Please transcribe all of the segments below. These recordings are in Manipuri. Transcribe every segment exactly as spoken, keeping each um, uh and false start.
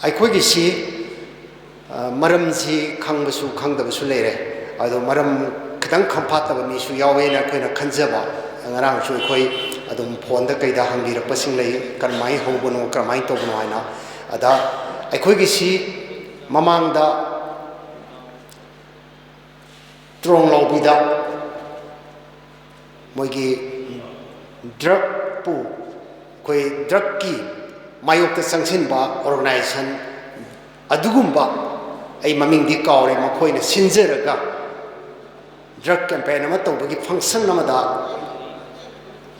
ꯑꯩꯈꯣꯏꯒꯤꯁꯤ, ꯑ, ꯃꯔꯝꯁꯤ ꯈꯪꯕꯁꯨ ꯈꯪꯗꯕꯁꯨ ꯂꯩꯔꯦ꯫ ꯑꯗꯣ ꯃꯔꯝ ꯈꯤꯇꯪ ꯈꯪꯐꯥꯠꯇꯕ ꯃꯤꯁꯨ ꯌꯥꯎꯋꯦꯅ ꯑꯩꯈꯣꯏꯅ ꯈꯟꯖꯕ꯫ ꯉꯔꯥꯡꯁꯨ ꯑꯩꯈꯣꯏ ꯑꯗꯨꯝ ꯐꯣꯟꯗ ꯀꯩꯗ ꯍꯪꯕꯤꯔꯛꯄꯁꯤꯡ ꯂꯩ, "ꯀꯔꯝꯍꯥꯏꯅ ꯍꯧꯕꯅꯣ, ꯀꯔꯝꯍꯥꯏꯅ ꯇꯧꯕꯅꯣ?" ꯍꯥꯏꯅ꯫ ꯑꯗ ꯑꯩꯈꯣꯏꯒꯤꯁꯤ ꯃꯃꯥꯡꯗ ꯇ꯭ꯔꯣꯡ ꯂꯥꯎꯕꯤꯗ ꯃꯣꯏꯒꯤ ꯗ꯭ꯔꯒꯄꯨ, ꯑꯩꯈꯣꯏ ꯗ꯭ꯔꯒꯀꯤ ꯃꯥꯌꯣꯛꯇ ꯆꯪꯁꯤꯟꯕ ꯑꯣꯔꯒꯅꯥꯏꯖꯦꯁꯟ ꯑꯗꯨꯒꯨꯝꯕ, ꯑꯩ ꯃꯃꯤꯡꯗꯤ ꯀꯥꯎꯔꯦ, ꯃꯈꯣꯏꯅ ꯁꯤꯟꯖꯔꯒ ꯗ꯭ꯔꯒ ꯀꯦꯝꯄꯦꯟ ꯑꯃ ꯇꯧꯕꯒꯤ ꯐꯪꯁꯟ ꯑꯃꯗ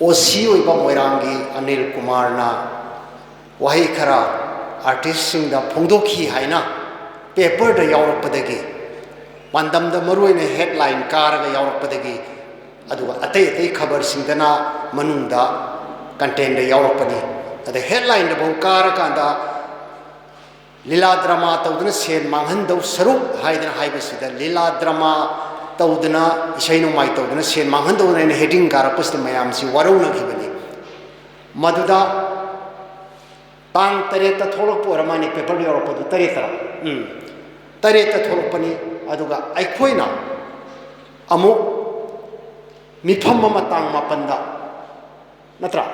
ꯑꯣ ꯁꯤ ꯑꯣꯏꯕ ꯃꯣꯏꯔꯥꯡꯒꯤ ꯑꯅꯤꯜ ꯀꯨꯃꯥꯔꯅ ꯋꯥꯍꯩ ꯈꯔ ꯑꯥꯔꯇꯤꯁꯁꯤꯡꯗ ꯐꯣꯡꯗꯣꯛꯈꯤ ꯍꯥꯏꯅ ꯄꯦꯄꯔꯗ ꯌꯥꯎꯔꯛꯄꯗꯒꯤ, ꯄꯥꯟꯗꯝꯗ ꯃꯔꯨꯑꯣꯏꯅ ꯍꯦꯗꯂꯥꯏꯟ ꯀꯥꯔꯒ ꯌꯥꯎꯔꯛꯄꯗꯒꯤ, ꯑꯗꯨꯒ ꯑꯇꯩ ꯑꯇꯩ ꯈꯕꯔꯁꯤꯡꯗꯅ ꯃꯅꯨꯡꯗ ꯀꯟꯇꯦꯟꯗ ꯌꯥꯎꯔꯛꯄꯅꯤ꯫ ꯑꯗ ꯍꯦꯗꯂꯥꯏꯟꯗꯐꯥꯎ ꯀꯥꯔꯀꯥꯟꯗ ꯂꯤꯂꯥ ꯗ꯭ꯔꯃꯥ ꯇꯧꯗꯨꯅ ꯁꯦꯟ ꯃꯥꯡꯍꯟꯗꯧ ꯁꯔꯨꯛ ꯍꯥꯏꯗꯅ ꯍꯥꯏꯕꯁꯤꯗ, ꯂꯤꯂꯥ ꯗ꯭ꯔꯃꯥ ꯇꯧꯗꯅ, ꯏꯁꯩ ꯅꯣꯡꯃꯥꯏ ꯇꯧꯗꯨꯅ ꯁꯦꯟ ꯃꯥꯡꯍꯟꯗꯧꯅ ꯑꯩꯅ ꯍꯦꯗꯤꯡ ꯀꯥꯔꯛꯄꯁꯤꯗ ꯃꯌꯥꯝꯁꯤ ꯋꯥꯔꯧꯅꯈꯤꯕꯅꯤ꯫ ꯃꯗꯨꯗ ꯇꯥꯡ ꯇꯔꯦꯠꯇ ꯊꯣꯛꯂꯛꯄ ꯑꯣꯏꯔ ꯃꯥꯜꯂꯤ, ꯄꯦꯄꯔꯗ ꯌꯧꯔꯛꯄꯗꯨ ꯇꯔꯦꯠꯇꯔ? ꯎꯝ, ꯇꯔꯦꯠꯇ ꯊꯣꯛꯂꯛꯄꯅꯤ꯫ ꯑꯗꯨꯒ ꯑꯩꯈꯣꯏꯅ ꯑꯃꯨꯛ ꯃꯤꯐꯝ ꯑꯃ ꯇꯥꯡ ꯃꯥꯄꯟꯗ, ꯅꯠꯇ꯭ꯔꯥ?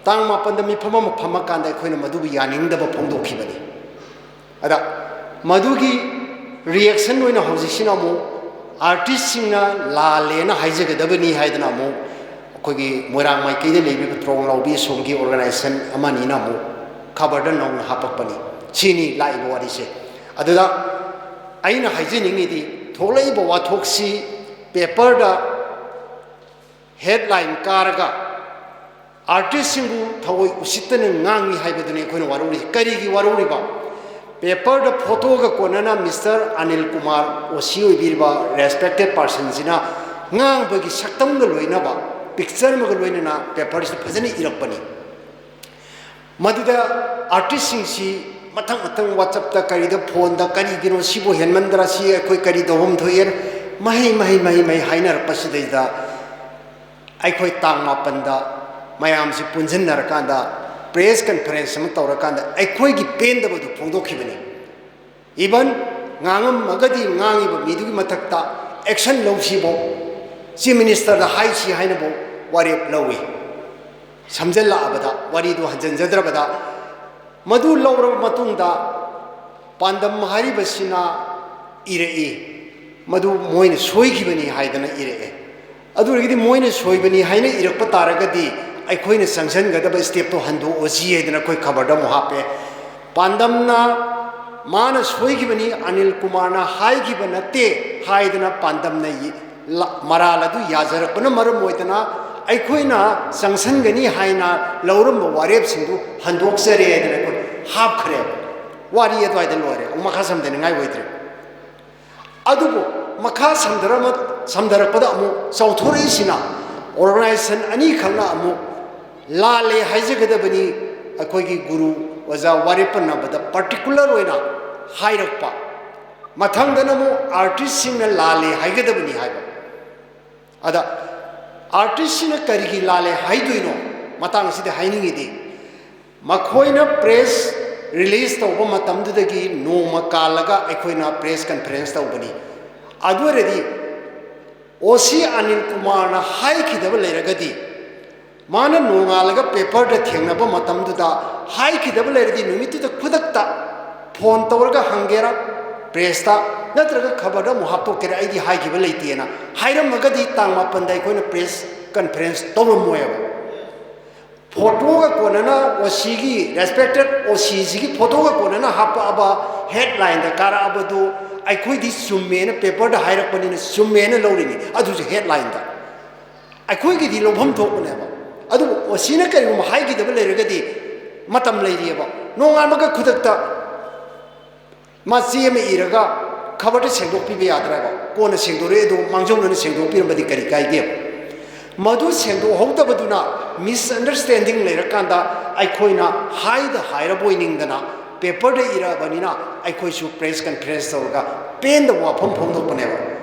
ꯇꯥꯡ ꯃꯥꯄꯟꯗ ꯃꯤꯐꯝ ꯑꯃ ꯐꯝꯃꯀꯥꯟꯗ ꯑꯩꯈꯣꯏꯅ ꯃꯗꯨꯕꯨ ꯌꯥꯅꯤꯡꯗꯕ ꯐꯣꯡꯗꯣꯛꯈꯤꯕꯅꯤ꯫ ꯑꯗ ꯃꯗꯨꯒꯤ ꯔꯤꯌꯦꯛꯁꯟ ꯑꯣꯏꯅ ꯍꯧꯖꯤꯛꯁꯤꯅ ꯑꯃꯨꯛ ꯑꯥꯔꯇꯤꯁꯁꯤꯡꯅ ꯂꯥꯜꯂꯦꯅ ꯍꯥꯏꯖꯒꯗꯕꯅꯤ ꯍꯥꯏꯗꯅ ꯑꯃꯨꯛ ꯑꯩꯈꯣꯏꯒꯤ ꯃꯣꯏꯔꯥꯡ ꯃꯥꯏꯀꯩꯗ ꯂꯩꯕꯤꯕ ꯇ꯭ꯔꯣꯡ ꯂꯥꯎꯕꯤ ꯑꯁꯣꯝꯒꯤ ꯑꯣꯔꯒꯅꯥꯏꯖꯦꯁꯟ ꯑꯃꯅꯤꯅ ꯑꯃꯨꯛ ꯈꯕꯔꯗ ꯅꯧꯅ ꯍꯥꯄꯛꯄꯅꯤ꯫ ꯁꯤꯅꯤ ꯂꯥꯛꯏꯕ ꯋꯥꯔꯤꯁꯦ꯫ ꯑꯗꯨꯗ ꯑꯩꯅ ꯍꯥꯏꯖꯅꯤꯡꯉꯤꯗꯤ, ꯊꯣꯛꯂꯛꯏꯕ ꯋꯥꯊꯣꯛꯁꯤ ꯄꯦꯄꯔꯗ ꯍꯦꯗꯂꯥꯏꯟ ꯀꯥꯔꯒ ꯑꯥꯔꯇꯤꯁꯁꯤꯡꯕꯨ ꯊꯑꯣꯏ ꯎꯁꯤꯠꯇꯅ ꯉꯥꯡꯉꯤ ꯍꯥꯏꯕꯗꯨꯅꯤ ꯑꯩꯈꯣꯏꯅ ꯋꯥꯔꯧꯔꯤꯁꯤ꯫ ꯀꯔꯤꯒꯤ ꯋꯥꯔꯧꯔꯤꯕ? ꯄꯦꯄꯔꯗ ꯐꯣꯇꯣꯒ ꯀꯣꯟꯅꯅ ꯃꯤꯁꯇꯔ ꯑꯅꯤꯜ ꯀꯨꯃꯥꯔ ꯑꯣ ꯁꯤ ꯑꯣꯏꯕꯤꯔꯤꯕ ꯔꯦꯁꯄꯦꯛꯇꯦꯠ ꯄꯥꯔꯁꯟꯁꯤꯅ ꯉꯥꯡꯕꯒꯤ ꯁꯛꯇꯝꯒ ꯂꯣꯏꯅꯕ, ꯄꯤꯛꯆꯔ ꯑꯃꯒ ꯂꯣꯏꯅꯅ ꯄꯦꯄꯔꯁꯤꯗ ꯐꯖꯅ ꯏꯔꯛꯄꯅꯤ꯫ ꯃꯗꯨꯗ ꯑꯥꯔꯇꯤꯁꯁꯤꯡꯁꯤ ꯃꯊꯪ ꯃꯊꯪ ꯋꯥꯆꯞꯇ, ꯀꯔꯤꯗ, ꯐꯣꯟꯗ, "ꯀꯔꯤꯒꯤꯅꯣ ꯁꯤꯕꯨ, ꯍꯦꯟꯃꯟꯗ꯭ꯔꯥ, ꯁꯤ ꯑꯩꯈꯣꯏ ꯀꯔꯤ ꯇꯧꯐꯝ ꯊꯣꯛꯑꯦꯅ?" ꯃꯍꯩ ꯃꯍꯩ ꯃꯍꯩ ꯃꯍꯩ ꯍꯥꯏꯅꯔꯛꯄꯁꯤꯗꯩꯗ ꯑꯩꯈꯣꯏ ꯇꯥꯡ ꯃꯥꯄꯟꯗ ꯃꯌꯥꯝꯁꯤ ꯄꯨꯟꯁꯤꯟꯅꯔꯀꯥꯟꯗ ꯄ꯭ꯔꯦꯁ ꯀꯟꯐꯔꯦꯟꯁ ꯑꯃ ꯇꯧꯔꯀꯥꯟꯗ ꯑꯩꯈꯣꯏꯒꯤ ꯄꯦꯟꯗꯕꯗꯨ ꯐꯣꯡꯗꯣꯛꯈꯤꯕꯅꯤ꯫ ꯏꯚꯟ ꯉꯥꯡꯉꯝꯃꯒꯗꯤ ꯉꯥꯡꯉꯤꯕ ꯃꯤꯗꯨꯒꯤ ꯃꯊꯛꯇ ꯑꯦꯛꯁꯟ ꯂꯧꯁꯤꯐꯥꯎ ꯆꯤꯐ ꯃꯤꯅꯤꯁꯇꯔꯗ ꯍꯥꯏꯁꯤ ꯍꯥꯏꯅꯐꯥꯎ ꯋꯥꯔꯦꯞ ꯂꯧꯏ꯫ ꯁꯝꯖꯜꯂꯛꯑꯕꯗ, ꯋꯥꯔꯤꯗꯨ ꯍꯟꯖꯤꯟꯖꯗ꯭ꯔꯕꯗ, ꯃꯗꯨ ꯂꯧꯔꯕ ꯃꯇꯨꯡꯗ ꯄꯥꯟꯗꯝ ꯍꯥꯏꯔꯤꯕꯁꯤꯅ ꯏꯔꯛꯏ, ꯃꯗꯨ ꯃꯣꯏꯅ ꯁꯣꯏꯈꯤꯕꯅꯤ ꯍꯥꯏꯗꯅ ꯏꯔꯛꯑꯦ꯫ ꯑꯗꯨ ꯑꯣꯏꯔꯒꯗꯤ ꯃꯣꯏꯅ ꯁꯣꯏꯕꯅꯤ ꯍꯥꯏꯅ ꯏꯔꯛꯄ ꯇꯥꯔꯒꯗꯤ ꯑꯩꯈꯣꯏꯅ ꯆꯪꯁꯤꯟꯒꯗꯕ ꯁ꯭ꯇꯦꯞꯇꯣ ꯍꯟꯗꯣꯛꯑꯁꯤ ꯍꯥꯏꯗꯅ ꯑꯩꯈꯣꯏ ꯈꯕꯔꯗ ꯑꯃꯨꯛ ꯍꯥꯞꯄꯦ꯫ ꯄꯥꯟꯗꯝꯅ ꯃꯥꯅ ꯁꯣꯏꯈꯤꯕꯅꯤ, ꯑꯅꯤꯜ ꯀꯨꯃꯥꯔꯅ ꯍꯥꯏꯈꯤꯕ ꯅꯠꯇꯦ ꯍꯥꯏꯗꯅ ꯄꯥꯟꯗꯝꯅ ꯏ-, ꯂ-, ꯃꯔꯥꯜ ꯑꯗꯨ ꯌꯥꯖꯔꯛꯄꯅ ꯃꯔꯝ ꯑꯣꯏꯗꯅ ꯑꯩꯈꯣꯏꯅ ꯆꯪꯁꯤꯟꯒꯅꯤ ꯍꯥꯏꯅ ꯂꯧꯔꯝꯕ ꯋꯥꯔꯦꯞꯁꯤꯡꯗꯨ ꯍꯟꯗꯣꯛꯆꯔꯦ ꯍꯥꯏꯗꯅ ꯑꯩꯈꯣꯏ ꯍꯥꯞꯈ꯭ꯔꯦꯕ꯫ ꯋꯥꯔꯤ ꯑꯗꯨꯋꯥꯏꯗ ꯂꯣꯏꯔꯦ, ꯑꯃꯨꯛ ꯃꯈꯥ ꯁꯝꯊꯅꯤꯡꯉꯥꯏ ꯑꯣꯏꯗ꯭ꯔꯦ꯫ ꯑꯗꯨꯕꯨ ꯃꯈꯥ ꯁꯝꯊꯔ-, ꯁꯝꯊꯔꯛꯄꯗ ꯑꯃꯨꯛ ꯆꯥꯎꯊꯣꯔꯛꯏꯁꯤꯅ ꯑꯣꯔꯒꯅꯥꯏꯖꯦꯁꯟ ꯑꯅꯤꯈꯛꯅ ꯑꯃꯨꯛ ꯂꯥꯜꯂꯦ ꯍꯥꯏꯖꯒꯗꯕꯅꯤ, ꯑꯩꯈꯣꯏꯒꯤ ꯒꯨꯔꯨ ꯑꯣꯖꯥ ꯋꯥꯔꯦꯞꯄꯟꯅꯕꯗ ꯄꯥꯔꯇꯤꯀꯨꯂꯔ ꯑꯣꯏꯅ ꯍꯥꯏꯔꯛꯄ, ꯃꯊꯪꯗꯅ ꯑꯃꯨꯛ ꯑꯥꯔꯇꯤꯁꯁꯤꯡꯅ ꯂꯥꯜꯂꯦ ꯍꯥꯏꯒꯗꯕꯅꯤ ꯍꯥꯏꯕ꯫ ꯑꯗ ꯑꯥꯔꯇꯤꯁꯁꯤꯅ ꯀꯔꯤꯒꯤ ꯂꯥꯜꯂꯦ ꯍꯥꯏꯗꯣꯏꯅꯣ? ꯃꯇꯥꯡ ꯑꯁꯤꯗ ꯍꯥꯏꯅꯤꯡꯉꯤꯗꯤ, ꯃꯈꯣꯏꯅ ꯄ꯭ꯔꯦꯁ ꯔꯤꯂꯤꯖ ꯇꯧꯕ ꯃꯇꯝꯗꯨꯗꯒꯤ ꯅꯣꯡꯃ ꯀꯥꯜꯂꯒ ꯑꯩꯈꯣꯏꯅ ꯄ꯭ꯔꯦꯁ ꯀꯟꯐꯔꯦꯟꯁ ꯇꯧꯕꯅꯤ꯫ ꯑꯗꯨ ꯑꯣꯏꯔꯗꯤ ꯑꯣ ꯁꯤ ꯑꯅꯤꯜ ꯀꯨꯃꯥꯔꯅ ꯍꯥꯏꯈꯤꯗꯕ ꯂꯩꯔꯒꯗꯤ, ꯃꯥꯅ ꯅꯣꯡꯉꯥꯜꯂꯒ ꯄꯦꯄꯔꯗ ꯊꯦꯡꯅꯕ ꯃꯇꯝꯗꯨꯗ ꯍꯥꯏꯈꯤꯗꯕ ꯂꯩꯔꯗꯤ, ꯅꯨꯃꯤꯠꯇꯨꯗ ꯈꯨꯗꯛꯇ ꯐꯣꯟ ꯇꯧꯔꯒ ꯍꯪꯒꯦꯔꯥ, ꯄ꯭ꯔꯦꯁꯇ, ꯅꯠꯇ꯭ꯔꯒ ꯈꯕꯔꯗ ꯑꯃꯨꯛ ꯍꯥꯞꯇꯣꯛꯀꯦꯔꯥ, "ꯑꯩꯗꯤ ꯍꯥꯏꯈꯤꯕ ꯂꯩꯇꯦꯅ" ꯍꯥꯏꯔꯝꯃꯒꯗꯤ, ꯇꯥꯡ ꯃꯥꯄꯟꯗ ꯑꯩꯈꯣꯏꯅ ꯄ꯭ꯔꯦꯁ ꯀꯟꯐꯔꯦꯟꯁ ꯇꯧꯔꯝꯃꯣꯏꯕ꯫ ꯐꯣꯇꯣꯒ ꯀꯣꯟꯅꯅ ꯑꯣ ꯁꯤꯒꯤ, ꯔꯦꯁꯄꯦꯛꯇꯦꯠ ꯑꯣ ꯁꯤꯁꯤꯒꯤ ꯐꯣꯇꯣꯒ ꯀꯣꯟꯅꯅ ꯍꯥꯞꯄꯛꯑꯕ, ꯍꯦꯗꯂꯥꯏꯟꯗ ꯀꯥꯔꯛꯑꯕꯗꯨ ꯑꯩꯈꯣꯏꯗꯤ ꯆꯨꯝꯃꯦꯅ, ꯄꯦꯄꯔꯗ ꯍꯥꯏꯔꯛꯄꯅꯤꯅ ꯆꯨꯝꯃꯦꯅ ꯂꯧꯔꯤꯅꯤ, ꯑꯗꯨꯁꯨ ꯍꯦꯗꯂꯥꯏꯟꯗ꯫ ꯑꯩꯈꯣꯏꯒꯤꯗꯤ ꯂꯧꯐꯝ ꯊꯣꯛꯄꯅꯦꯕ꯫ ꯑꯗꯨꯕꯨ ꯑꯣ ꯁꯤꯅ ꯀꯔꯤꯒꯨꯝꯕ ꯍꯥꯏꯈꯤꯗꯕ ꯂꯩꯔꯒꯗꯤ ꯃꯇꯝ ꯂꯩꯔꯤꯑꯕ꯫ ꯅꯣꯡꯉꯥꯟꯕꯒ ꯈꯨꯗꯛꯇ ꯃꯆꯦ ꯑꯃ ꯏꯔꯒ ꯈꯕꯔꯗ ꯁꯦꯡꯗꯣꯛꯄꯤꯕ ꯌꯥꯗ꯭ꯔꯕ? ꯀꯣꯟꯅ ꯁꯦꯡꯗꯣꯔꯛꯑꯦ, ꯑꯗꯨ ꯃꯥꯡꯖꯧꯅꯅ ꯁꯦꯡꯗꯣꯛꯄꯤꯔꯝꯕꯗꯤ ꯀꯔꯤ ꯀꯥꯏꯒꯦꯕ? ꯃꯗꯨ ꯁꯦꯡꯗꯣꯛꯍꯧꯗꯕꯗꯨꯅ ꯃꯤꯁꯑꯟꯗꯔꯁ꯭ꯇꯦꯟꯗꯤꯡ ꯂꯩꯔꯀꯥꯟꯗ ꯑꯩꯈꯣꯏꯅ ꯍꯥꯏꯗ ꯍꯥꯏꯔꯕꯣꯏ ꯅꯤꯡꯗꯅ ꯄꯦꯄꯔꯗ ꯏꯔꯛꯑꯕꯅꯤꯅ ꯑꯩꯈꯣꯏꯁꯨ ꯄ꯭ꯔꯦꯁ ꯀꯟꯐꯔꯦꯟꯁ ꯇꯧꯔꯒ ꯄꯦꯟꯗꯕ ꯋꯥꯐꯝ ꯐꯣꯡꯗꯣꯛꯄꯅꯦꯕ꯫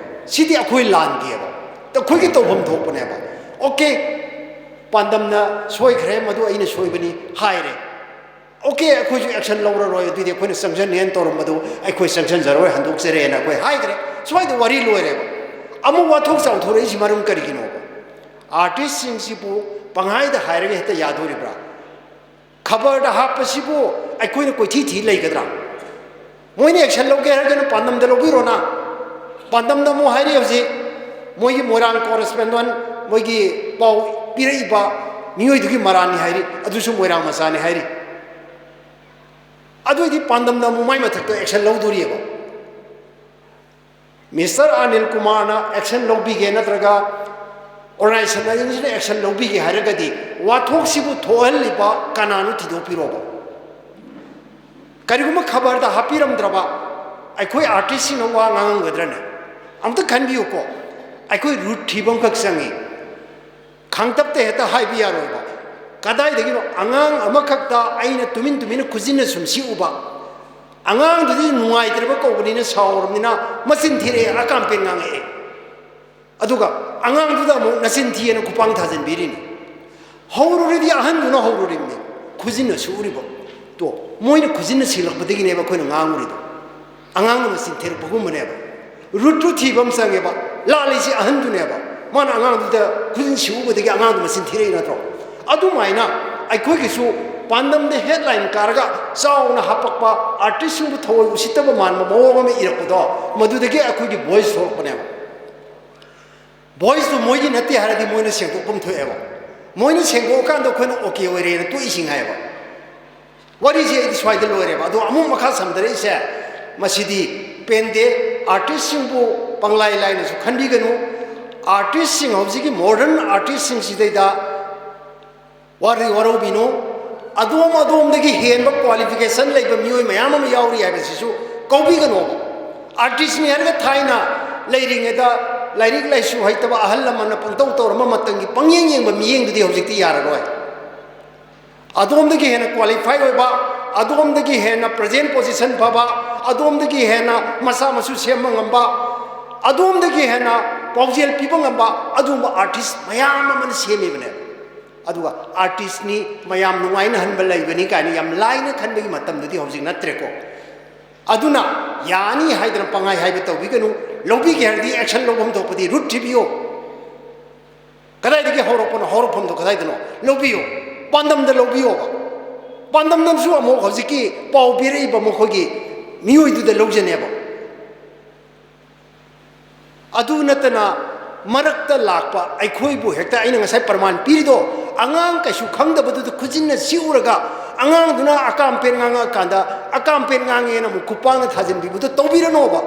ꯁꯤꯗꯤ ꯑꯩꯈꯣꯏ ꯂꯥꯟꯗꯦꯕ, ꯑꯩꯈꯣꯏꯒꯤ ꯇꯧꯐꯝ ꯊꯣꯛꯄꯅꯦꯕ꯫ ꯑꯣꯀꯦ, ꯄꯥꯟꯗꯝꯅ ꯁꯣꯏꯈ꯭ꯔꯦ, ꯃꯗꯨ ꯑꯩꯅ ꯁꯣꯏꯕꯅꯤ ꯍꯥꯏꯔꯦ꯫ ꯑꯣꯀꯦ, ꯑꯩꯈꯣꯏꯁꯨ action ꯂꯧꯔꯔꯣꯏ, ꯑꯗꯨꯗꯤ ꯑꯩꯈꯣꯏꯅ ꯆꯪꯁꯟꯅꯦꯅ ꯇꯧꯔꯝꯕꯗꯣ ꯑꯩꯈꯣꯏ ꯆꯪꯁꯟꯖꯔꯣꯏ, ꯍꯟꯗꯣꯛꯆꯔꯦꯅ ꯑꯩꯈꯣꯏ ꯍꯥꯏꯈ꯭ꯔꯦ꯫ ꯁ꯭ꯋꯥꯏꯗ ꯋꯥꯔꯤ ꯂꯣꯏꯔꯦꯕ꯫ ꯑꯃꯨꯛ ꯋꯥꯊꯣꯛ ꯆꯥꯎꯊꯣꯔꯛꯏꯁꯤ ꯃꯔꯝ ꯀꯔꯤꯒꯤꯅꯣꯕ? ꯑꯥꯔꯇꯤꯁꯁꯤꯡꯁꯤꯕꯨ ꯄꯪꯍꯥꯏꯗ ꯍꯥꯏꯔꯒ ꯍꯦꯛꯇ ꯌꯥꯗꯣꯔꯤꯕ꯭ꯔꯥ? ꯈꯕꯔꯗ ꯍꯥꯞꯄꯁꯤꯕꯨ ꯑꯩꯈꯣꯏꯅ ꯀꯣꯏꯊꯤ ꯊꯤ ꯂꯩꯒꯗ꯭ꯔꯥ? ꯃꯣꯏꯅ action ꯂꯧꯒꯦ ꯍꯥꯏꯔꯒꯅ ꯄꯥꯟꯗꯝꯗ ꯂꯧꯕꯤꯔꯣꯅ꯫ ꯄꯥꯟꯗꯝꯗ ꯑꯃꯨꯛ ꯍꯥꯏꯔꯤ ꯍꯧꯖꯤꯛ, ꯃꯣꯏꯒꯤ ꯃꯣꯏꯔꯥꯡ correspondent, ꯃꯣꯏꯒꯤ ꯄꯥꯎ ꯄꯤꯔꯛꯏꯕ ꯃꯤꯑꯣꯏꯗꯨꯒꯤ ꯃꯔꯥꯜꯅꯤ ꯍꯥꯏꯔꯤ, ꯑꯗꯨꯁꯨ ꯃꯣꯏꯔꯥꯡ ꯃꯆꯥꯅꯤ ꯍꯥꯏꯔꯤ꯫ ꯑꯗꯨ ꯑꯣꯏꯗꯤ ꯄꯥꯟꯗꯝꯗ ꯑꯃꯨꯛ ꯃꯥꯏ ꯃꯊꯛꯇ action ꯂꯧꯗꯣꯔꯤꯑꯕ꯫ Mister ꯑꯅꯤꯜ ꯀꯨꯃꯥꯔꯅ action ꯂꯧꯕꯤꯒꯦ ꯅꯠꯇ꯭ꯔꯒ organization ꯑꯁꯤꯅ action ꯂꯧꯕꯤꯒꯦ ꯍꯥꯏꯔꯒꯗꯤ ꯋꯥꯊꯣꯛꯁꯤꯕꯨ ꯊꯣꯛꯍꯜꯂꯤꯕ ꯀꯅꯥꯅꯣ ꯊꯤꯗꯣꯛꯄꯤꯔꯣꯕ꯫ ꯀꯔꯤꯒꯨꯝꯕ ꯈꯕꯔꯗ ꯍꯥꯞꯄꯤꯔꯝꯗ꯭ꯔꯕ ꯑꯩꯈꯣꯏ ꯑꯥꯔꯇꯤꯁꯁꯤꯡꯅ ꯋꯥ ꯉꯥꯡꯉꯝꯒꯗ꯭ꯔꯅꯦ? ꯑꯝꯇ ꯈꯟꯕꯤꯌꯨꯀꯣ꯫ ꯑꯩꯈꯣꯏ root ꯊꯤꯕ ꯑꯃꯈꯛ ꯆꯪꯉꯤ꯫ ꯈꯥꯡꯇꯞꯇ ꯍꯦꯛꯇ ꯍꯥꯏꯕ ꯌꯥꯔꯣꯏꯕ꯫ ꯀꯗꯥꯏꯗꯒꯤꯅꯣ? ꯑꯉꯥꯡ ꯑꯃꯈꯛꯇ ꯑꯩꯅ ꯇꯨꯃꯤꯟ ꯇꯨꯃꯤꯟꯅ ꯈꯨꯖꯤꯟꯅ ꯁꯨꯝ ꯁꯤꯛꯎꯕ, ꯑꯉꯥꯡꯗꯨꯗꯤ ꯅꯨꯡꯉꯥꯏꯇ꯭ꯔꯕ ꯀꯧꯕꯅꯤꯅ, ꯁꯥꯎꯔꯕꯅꯤꯅ ꯃꯆꯤꯟ ꯊꯤꯔꯛꯑꯦ, ꯑꯀꯥꯝꯄꯦꯟ ꯉꯥꯡꯉꯛꯑꯦ꯫ ꯑꯗꯨꯒ ꯑꯉꯥꯡꯗꯨꯗ ꯑꯃꯨꯛ ꯅꯆꯤꯟ ꯊꯤꯑꯅ ꯈꯨꯄꯥꯡ ꯊꯥꯖꯤꯟꯕꯤꯔꯤꯅꯤ꯫ ꯍꯧꯔꯨꯔꯤꯗꯤ ꯑꯍꯟꯗꯨꯅ ꯍꯧꯔꯨꯔꯤꯕꯅꯤ, ꯈꯨꯖꯤꯟꯅ ꯁꯨꯔꯤꯕ꯫ ꯇꯣ, ꯃꯣꯏꯅ ꯈꯨꯖꯤꯟꯅ ꯁꯤꯜꯂꯛꯄꯗꯒꯤꯅꯦꯕ ꯑꯩꯈꯣꯏꯅ ꯉꯥꯡꯉꯨꯔꯤꯗꯣ꯫ ꯑꯉꯥꯡꯅ ꯃꯆꯤꯟ ꯊꯤꯔꯛꯄꯒꯨꯝꯕꯅꯦꯕ꯫ Root ꯇꯨ ꯊꯤꯕ ꯑꯃ ꯆꯪꯉꯦꯕ꯫ ꯂꯥꯜꯂꯤꯁꯤ ꯑꯍꯟꯗꯨꯅꯦꯕ꯫ ꯃꯥꯅ ꯑꯉꯥꯡꯗꯨꯗ ꯈꯨꯖꯤꯟ ꯁꯤꯎꯕꯗꯒꯤ ꯑꯉꯥꯡꯗꯨ ꯃꯆꯤꯟ ꯊꯤꯔꯛꯏ ꯅꯠꯇ꯭ꯔꯣ? ꯑꯗꯨꯃꯥꯏꯅ ꯑꯩꯈꯣꯏꯒꯤꯁꯨ ꯄꯥꯟꯗꯝꯗ headline ꯀꯥꯔꯒ ꯆꯥꯎꯅ ꯍꯥꯄꯛꯄ, ꯑꯥꯔꯇꯤꯁꯁꯤꯡꯕꯨ ꯊꯑꯣꯏ ꯎꯁꯤꯠꯇꯕ ꯃꯥꯟꯕ ꯃꯑꯣꯡ ꯑꯃ ꯏꯔꯛꯄꯗꯣ, ꯃꯗꯨꯗꯒꯤ ꯑꯩꯈꯣꯏꯒꯤ voice ꯊꯣꯛꯂꯛꯄꯅꯦꯕ꯫ Voice ꯇꯨ ꯃꯣꯏꯒꯤ ꯅꯠꯇꯦ ꯍꯥꯏꯔꯗꯤ ꯃꯣꯏꯅ ꯁꯦꯡꯗꯣꯛꯐꯝ ꯊꯣꯛꯑꯦꯕ꯫ ꯃꯣꯏꯅ ꯁꯦꯡꯗꯣꯛꯑꯀꯥꯟꯗ ꯑꯩꯈꯣꯏꯅ okay ꯑꯣꯏꯔꯦꯅ ꯇꯣꯛꯏꯁꯤ ꯉꯥꯏꯕ꯫ ꯋꯥꯔꯤꯁꯦ ꯑꯩꯗꯤ ꯁ꯭ꯋꯥꯏꯗ ꯂꯣꯏꯔꯦꯕ꯫ ꯑꯗꯣ ꯑꯃꯨꯛ ꯃꯈꯥ ꯁꯝꯊꯔꯛꯏꯁꯦ, ꯃꯁꯤꯗꯤ ꯄꯦꯟꯗꯦ꯫ ꯑꯥꯔꯇꯤꯁꯁꯤꯡꯕꯨ ꯄꯪꯂꯥꯏ ꯂꯥꯏꯅꯁꯨ ꯈꯟꯕꯤꯒꯅꯨ꯫ ꯑꯥꯔꯇꯤꯁꯁꯤꯡ, ꯍꯧꯖꯤꯛꯀꯤ modern ꯑꯥꯔꯇꯤꯁꯁꯤꯡꯁꯤꯗꯩꯗ ꯋꯥꯔꯤ ꯋꯥꯔꯧꯕꯤꯅꯨ꯫ ꯑꯗꯣꯝ ꯑꯗꯣꯝꯗꯒꯤ ꯍꯦꯟꯕ qualification ꯂꯩꯕ ꯃꯤꯑꯣꯏ ꯃꯌꯥꯝ ꯑꯃ ꯌꯥꯎꯔꯤ ꯍꯥꯏꯕꯁꯤꯁꯨ ꯀꯧꯕꯤꯒꯅꯣꯕ꯫ ꯑꯥꯔꯇꯤꯁꯅꯤ ꯍꯥꯏꯔꯒ ꯊꯥꯏꯅ ꯂꯩꯔꯤꯉꯩꯗ ꯂꯥꯏꯔꯤꯛ ꯂꯥꯏꯁꯨ ꯍꯩꯇꯕ ꯑꯍꯜ ꯂꯃꯟꯅ ꯄꯪꯇꯧ ꯇꯧꯔꯝꯕ ꯃꯇꯝꯒꯤ ꯄꯪꯌꯦꯡ ꯌꯦꯡꯕ ꯃꯤꯠꯌꯦꯡꯗꯨꯗꯤ ꯍꯧꯖꯤꯛꯇꯤ ꯌꯥꯔꯔꯣꯏ꯫ ꯑꯗꯣꯝꯗꯒꯤ ꯍꯦꯟꯅ qualify ꯑꯣꯏꯕ, ꯑꯗꯣꯝꯗꯒꯤ ꯍꯦꯟꯅ present position ꯐꯕ, ꯑꯗꯣꯝꯗꯒꯤ ꯍꯦꯟꯅ ꯃꯆꯥ ꯃꯁꯨ ꯁꯦꯝꯕ ꯉꯝꯕ, ꯑꯗꯣꯝꯗꯒꯤ ꯍꯦꯟꯅ ꯄꯥꯎꯖꯦꯜ ꯄꯤꯕ ꯉꯝꯕ ꯑꯗꯨꯒꯨꯝꯕ ꯑꯥꯔꯇꯤꯁ ꯃꯌꯥꯝ ꯑꯃꯅ ꯁꯦꯝꯃꯤꯕꯅꯦ꯫ ꯑꯗꯨꯒ ꯑꯥꯔꯇꯤꯁꯅꯤ, ꯃꯌꯥꯝ ꯅꯨꯡꯉꯥꯏꯅꯍꯟꯕ ꯂꯩꯕꯅꯤ ꯀꯥꯏꯅ ꯌꯥꯝ ꯂꯥꯏꯅ ꯈꯟꯕꯒꯤ ꯃꯇꯝꯗꯨꯗꯤ ꯍꯧꯖꯤꯛ ꯅꯠꯇ꯭ꯔꯦꯀꯣ꯫ ꯑꯗꯨꯅ ꯌꯥꯅꯤ ꯍꯥꯏꯗꯅ ꯄꯪꯍꯥꯏ ꯍꯥꯏꯕ ꯇꯧꯕꯤꯒꯅꯨ꯫ ꯂꯧꯕꯤꯒꯦ ꯍꯥꯏꯔꯗꯤ ꯑꯦꯛꯁꯟ ꯂꯧꯐꯝ ꯊꯣꯛꯄꯗꯤ ꯔꯨꯠ ꯊꯤꯕꯤꯌꯣ꯫ ꯀꯗꯥꯏꯗꯒꯤ ꯍꯧꯔꯛꯄꯅꯣ, ꯍꯧꯔꯛꯐꯝꯗꯣ ꯀꯗꯥꯏꯗꯅꯣ? ꯂꯧꯕꯤꯌꯣ꯫ ꯄꯥꯟꯗꯝꯗ ꯂꯧꯕꯤꯌꯣꯕ꯫ ꯄꯥꯟꯗꯝꯗꯁꯨ ꯑꯃꯨꯛ ꯍꯧꯖꯤꯛꯀꯤ ꯄꯥꯎ ꯄꯤꯔꯛꯏꯕ ꯃꯈꯣꯏꯒꯤ ꯃꯤꯑꯣꯏꯗꯨꯗ ꯂꯧꯖꯅꯦꯕ꯫ ꯑꯗꯨ ꯅꯠꯇꯅ ꯃꯔꯛꯇ ꯂꯥꯛꯄ ꯑꯩꯈꯣꯏꯕꯨ ꯍꯦꯛꯇ, ꯑꯩꯅ ꯉꯁꯥꯏ ꯄ꯭ꯔꯃꯥꯟ ꯄꯤꯔꯤꯗꯣ, ꯑꯉꯥꯡ ꯀꯩꯁꯨ ꯈꯪꯗꯕꯗꯨꯗ ꯈꯨꯖꯤꯟꯅ ꯁꯤꯛꯎꯔꯒ ꯑꯉꯥꯡꯗꯨꯅ ꯑꯀꯥꯝꯄꯦꯟ ꯉꯥꯡꯉꯛꯑꯀꯥꯟꯗ ꯑꯀꯥꯝꯄꯦꯟ ꯉꯥꯡꯉꯦꯅ ꯑꯃꯨꯛ ꯈꯨꯄꯥꯛꯅ ꯊꯥꯖꯤꯟꯕꯤꯕꯗꯣ ꯇꯧꯕꯤꯔꯅꯣꯕ꯫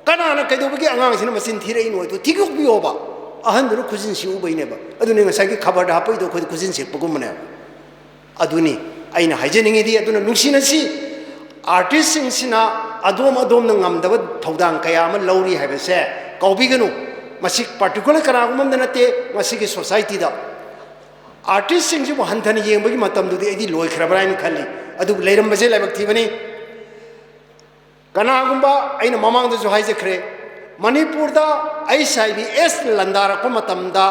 ꯀꯅꯥꯅ ꯀꯩꯗꯧꯕꯒꯤ ꯑꯉꯥꯡꯁꯤꯅ ꯃꯆꯤꯟ ꯊꯤꯔꯛꯏꯅꯣ ꯍꯥꯏꯗꯣ ꯊꯤꯗꯣꯛꯄꯤꯌꯣꯕ꯫ ꯑꯍꯟꯗꯨꯅ ꯈꯨꯖꯤꯟ ꯁꯤꯛꯎꯕꯩꯅꯦꯕ꯫ ꯑꯗꯨꯅꯤ ꯉꯁꯥꯏꯒꯤ ꯈꯕꯔꯗ ꯍꯥꯞꯄꯛꯏꯗꯣ ꯑꯩꯈꯣꯏꯗ ꯈꯨꯖꯤꯟ ꯁꯤꯛꯄꯒꯨꯝꯕꯅꯦꯕ꯫ ꯑꯗꯨꯅꯤ ꯑꯩꯅ ꯍꯥꯏꯖꯅꯤꯡꯉꯤꯗꯤ꯫ ꯑꯗꯨꯅ ꯅꯨꯡꯁꯤꯅꯁꯤ, ꯑꯥꯔꯇꯤꯁꯁꯤꯡꯁꯤꯅ ꯑꯗꯣꯝ ꯑꯗꯣꯝꯅ ꯉꯝꯗꯕ ꯊꯧꯗꯥꯡ ꯀꯌꯥ ꯑꯃ ꯂꯧꯔꯤ ꯍꯥꯏꯕꯁꯦ ꯀꯥꯎꯕꯤꯒꯅꯨ꯫ ꯃꯁꯤ ꯄꯥꯔꯇꯤꯀꯨꯂꯔ ꯀꯅꯥꯒꯨꯝꯕ ꯑꯝꯗ ꯅꯠꯇꯦ, ꯃꯁꯤꯒꯤ ꯁꯣꯁꯥꯏꯇꯤꯗ ꯑꯥꯔꯇꯤꯁꯁꯤꯡꯁꯤꯕꯨ ꯍꯟꯊꯅ ꯌꯦꯡꯕꯒꯤ ꯃꯇꯝꯗꯨꯗꯤ ꯑꯩꯗꯤ ꯂꯣꯏꯈ꯭ꯔꯕ꯭ꯔꯥ ꯍꯥꯏꯅ ꯈꯜꯂꯤ꯫ ꯑꯗꯨꯕꯨ ꯂꯩꯔꯝꯕꯁꯦ ꯂꯥꯏꯕꯛ ꯊꯤꯕꯅꯤ꯫ ꯀꯅꯥꯒꯨꯝꯕ, ꯑꯩꯅ ꯃꯃꯥꯡꯗꯁꯨ ꯍꯥꯏꯖꯈ꯭ꯔꯦ, ꯃꯅꯤꯄꯨꯔꯗ ꯑꯩꯆ ꯑꯥꯏ ꯚꯤ ꯑꯦꯁ ꯂꯥꯟꯗꯥꯔꯛꯄ ꯃꯇꯝꯗ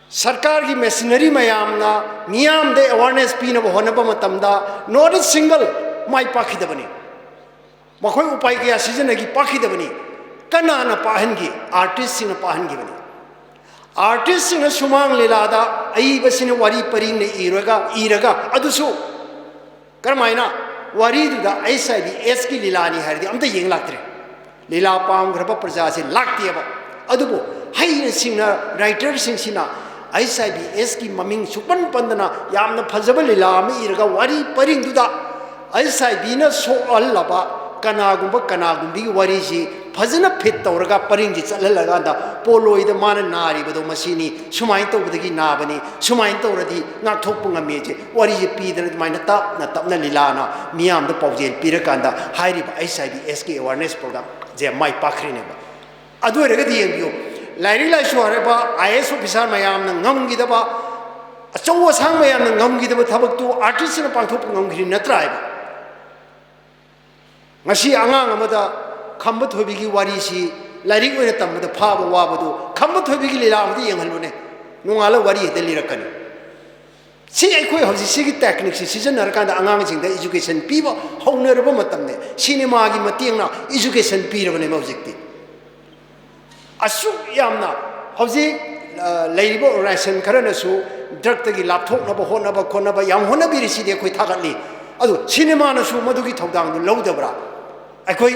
ꯁꯔꯀꯥꯔꯒꯤ ꯃꯦꯁꯤꯅꯔꯤ ꯃꯌꯥꯝꯅ ꯃꯤꯌꯥꯝꯗ ꯑꯦꯋꯥꯔꯅꯦꯁ ꯄꯤꯅꯕ ꯍꯣꯠꯅꯕ ꯃꯇꯝꯗ not a single ꯃꯥꯏ ꯄꯥꯛꯈꯤꯗꯕꯅꯤ꯫ ꯃꯈꯣꯏ ꯎꯄꯥꯏ ꯀꯌꯥ ꯁꯤꯖꯤꯟꯅꯈꯤ, ꯄꯥꯛꯈꯤꯗꯕꯅꯤ꯫ ꯀꯅꯥꯅ ꯄꯥꯛꯍꯟꯈꯤ? ꯑꯥꯔꯇꯤꯁꯁꯤꯡꯅ ꯄꯥꯛꯍꯟꯈꯤꯕꯅꯤ꯫ ꯑꯥꯔꯇꯤꯁꯁꯤꯡꯅ ꯁꯨꯃꯥꯡ ꯂꯤꯂꯥꯗ ꯑꯏꯕꯁꯤꯡꯅ ꯋꯥꯔꯤ ꯄꯔꯤꯡꯅ ꯏꯔꯒ, ꯏꯔꯒ ꯑꯗꯨꯁꯨ ꯀꯔꯝꯍꯥꯏꯅ? ꯋꯥꯔꯤꯗꯨꯗ ꯑꯩꯆ ꯑꯥꯏ ꯚꯤ ꯑꯦꯁꯀꯤ ꯂꯤꯂꯥꯅꯤ ꯍꯥꯏꯔꯗꯤ ꯑꯝꯇ ꯌꯦꯡ ꯂꯥꯛꯇ꯭ꯔꯦ꯫ ꯂꯤꯂꯥ ꯄꯥꯝꯈ꯭ꯔꯕ ꯄ꯭ꯔꯖꯥꯁꯦ ꯂꯥꯛꯇꯦꯕ꯫ ꯑꯗꯨꯕꯨ ꯍꯩꯅ ꯁꯤꯡꯅ ꯔꯥꯏꯇꯔꯁꯤꯡꯁꯤꯅ ꯑꯩꯆ ꯑꯥꯏ ꯚꯤ ꯑꯦꯁꯀꯤ ꯃꯃꯤꯡ ꯁꯨꯛꯄꯟ ꯄꯟꯗꯅ ꯌꯥꯝꯅ ꯐꯖꯕ ꯂꯤꯂꯥ ꯑꯃ ꯏꯔꯒ ꯋꯥꯔꯤ ꯄꯔꯤꯡꯗꯨꯗ ꯑꯩꯆ ꯑꯥꯏ ꯚꯤꯅ ꯁꯣꯛꯍꯜꯂꯕ ꯀꯅꯥꯒꯨꯝꯕ ꯀꯅꯥꯒꯨꯝꯕꯤꯒꯤ ꯋꯥꯔꯤꯁꯤ ꯐꯖꯅ ꯐꯤꯠ ꯇꯧꯔꯒ ꯄꯔꯤꯡꯁꯤ ꯆꯠꯍꯜꯂꯀꯥꯟꯗ ꯄꯣꯂꯣꯏꯗ ꯃꯥꯅ ꯅꯥꯔꯤꯕꯗꯣ ꯃꯁꯤꯅꯤ, ꯁꯨꯃꯥꯏꯅ ꯇꯧꯕꯗꯒꯤ ꯅꯥꯕꯅꯤ, ꯁꯨꯃꯥꯏꯅ ꯇꯧꯔꯗꯤ ꯉꯥꯛꯊꯣꯛꯄ ꯉꯝꯃꯤ ꯍꯥꯏꯁꯦ ꯋꯥꯔꯤꯁꯦ ꯄꯤꯗꯅ ꯑꯗꯨꯃꯥꯏꯅ ꯇꯞꯅ ꯇꯞꯅ ꯂꯤꯂꯥꯅ ꯃꯤꯌꯥꯝꯗ ꯄꯥꯎꯖꯦꯜ ꯄꯤꯔꯀꯥꯟꯗ ꯍꯥꯏꯔꯤꯕ ꯑꯩꯆ ꯑꯥꯏ ꯚꯤ ꯑꯦꯁꯀꯤ ꯑꯦꯋꯥꯔꯅꯦꯁ ꯄ꯭ꯔꯣꯒ꯭ꯔꯥꯝꯁꯦ ꯃꯥꯏ ꯄꯥꯛꯈ꯭ꯔꯤꯅꯦꯕ꯫ ꯑꯗꯨ ꯑꯣꯏꯔꯒꯗꯤ ꯌꯦꯡꯕꯤꯌꯨ, ꯂꯥꯏꯔꯤꯛ ꯂꯥꯏꯁꯨ ꯍꯩꯔꯕ ꯑꯥꯏ ꯑꯦꯁ ꯑꯣꯐꯤꯁꯥꯔ ꯃꯌꯥꯝꯅ ꯉꯝꯈꯤꯗꯕ, ꯑꯆꯧ ꯑꯁꯥꯡ ꯃꯌꯥꯝꯅ ꯉꯝꯈꯤꯗꯕ ꯊꯕꯛꯇꯨ ꯑꯥꯔꯇꯤꯁꯁꯤꯅ ꯄꯥꯡꯊꯣꯛꯄ ꯉꯝꯈ꯭ꯔꯤ ꯅꯠꯇ꯭ꯔꯥ ꯍꯥꯏꯕ? ꯉꯁꯤ ꯑꯉꯥꯡ ꯑꯃꯗ ꯈꯝꯕ ꯊꯣꯏꯕꯤꯒꯤ ꯋꯥꯔꯤꯁꯤ ꯂꯥꯏꯔꯤꯛ ꯑꯣꯏꯅ ꯇꯝꯕꯗ ꯐꯥꯕ ꯋꯥꯕꯗꯨ ꯈꯝꯕ ꯊꯣꯏꯕꯤꯒꯤ ꯂꯤꯂꯥ ꯑꯃꯗ ꯌꯦꯡꯍꯜꯂꯨꯅꯦ꯫ ꯅꯣꯡꯉꯥꯜꯂ ꯋꯥꯔꯤ ꯍꯦꯛꯇ ꯂꯤꯔꯛꯀꯅꯤ꯫ ꯁꯤ ꯑꯩꯈꯣꯏ ꯍꯧꯖꯤꯛ ꯁꯤꯒꯤ techniqueꯁꯤ ꯁꯤꯖꯤꯟꯅꯔꯀꯥꯟꯗ ꯑꯉꯥꯡꯁꯤꯡꯗ education ꯄꯤꯕ ꯍꯧꯅꯔꯕ ꯃꯇꯝꯅꯦ꯫ ꯁꯤꯅꯦꯃꯥꯒꯤ ꯃꯇꯦꯡꯅ education ꯄꯤꯔꯕꯅꯦꯕ ꯍꯧꯖꯤꯛꯇꯤ꯫ ꯑꯁꯨꯛ ꯌꯥꯝꯅ ꯍꯧꯖꯤꯛ, ꯑ, ꯂꯩꯔꯤꯕ organization ꯈꯔꯅꯁꯨ drugꯇꯒꯤ ꯂꯥꯞꯊꯣꯛꯅꯕ ꯍꯣꯠꯅꯕ ꯈꯣꯠꯅꯕ ꯌꯥꯝ ꯍꯣꯠꯅꯕꯤꯔꯤꯁꯤꯗꯤ ꯑꯩꯈꯣꯏ ꯊꯥꯒꯠꯂꯤ꯫ ꯑꯗꯨ ꯁꯤꯅꯦꯃꯥꯅꯁꯨ ꯃꯗꯨꯒꯤ ꯊꯧꯗꯥꯡꯗꯨ ꯂꯧꯗꯕ꯭ꯔꯥ? ꯑꯩꯈꯣꯏ